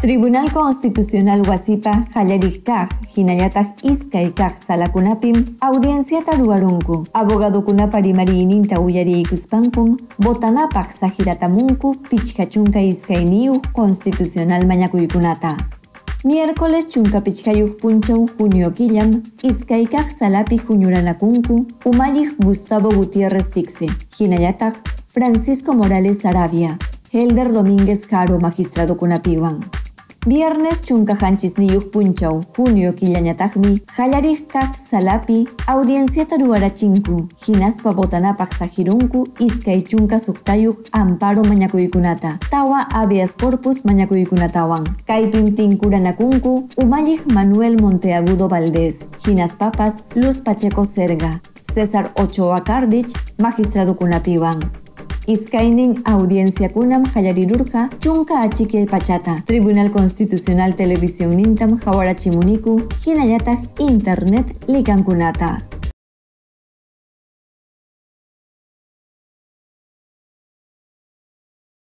Tribunal Constitucional wasipa qallariq kaq hinallataq iskay kaq salakunapim audienciata ruwarunku. Abogadokunapa rimariyninta uyariykuspankum votanapaq saqiratamunku 52 constitucional mañakuykunata. Miércoles 15 punchaw junio killam iskay kaq salapi huñuranakunku umalliq Gustavo Gutiérrez Ticse, hinallataq Francisco Morales Arabia, Helder Domínguez Jaro magistradokunapiwan. Viernes 17 punchaw junio killañataqmi qallariq kaq salapi audienciata ruwarachinku hinaspa votanapaq saqirunku 26 amparo mañakuykunata, 4 habeas corpus mañakuykunatawan. Kaypim tinkuranakunku umalliq Manuel Monteagudo Valdés, hinaspapas Luz Pacheco Serga, César Ochoa Cardich magistradokunapiwan. Iskaynin audienciakunam qallarirurqa 10 achikay pachata. Tribunal Constitucional Televisión nintam hawarachimuniku hinallataq internet likankunata.